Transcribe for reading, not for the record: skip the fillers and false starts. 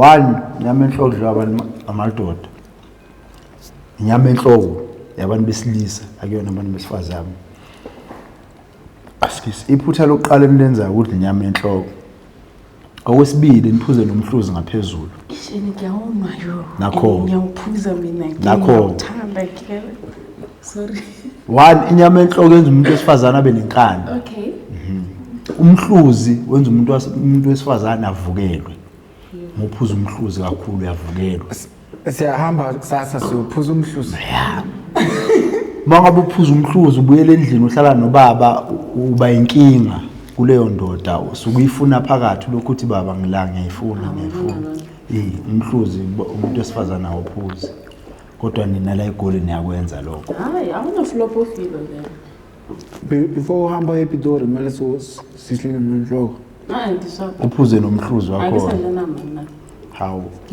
One, inyama enhloko idliwa abantu amadoda. Inyama enhloko yabantu besilisa, akuyona abantu besifazane. Asikisi, iphutha lokuqala enilenzayo ukudla inyama enhloko. Okwesibili, niphuze nomhluzi ngaphezulu. Ishini ngiyawuma yo. Nakho. Ngiyawuphuza mina. Nakho. Ngiyawuthanda ke. Sorry. One, inyama enhloko yenza umuntu wesifazane abe nenkani. Okay. Umhluzi wenza umuntu wesifazane avukelwe. Ngophuza umhluzi kakhulu uyavukelwa. Siyahamba kusasa siyophuza umhluzi. Uma ngabe uphuza umhluzi ubuyela endlini uhlala nobaba uba inkinga kuleyo ndoda usuke uyifuna phakathi lokhu uthi baba ngila ngiyayifuna ngiyayifuna. Eh, umhluzi umuntu wesifazane awuphuzi. Kodwa nina la eGoli niyakwenza lokho. Hayi, awunaflop ofilo vele. Before uhamba ePitori kumele sihlele nenhloko. Hayi, ndisho. Uphuze nomhluzi wakhona. Angisadla nama mina. Hawu.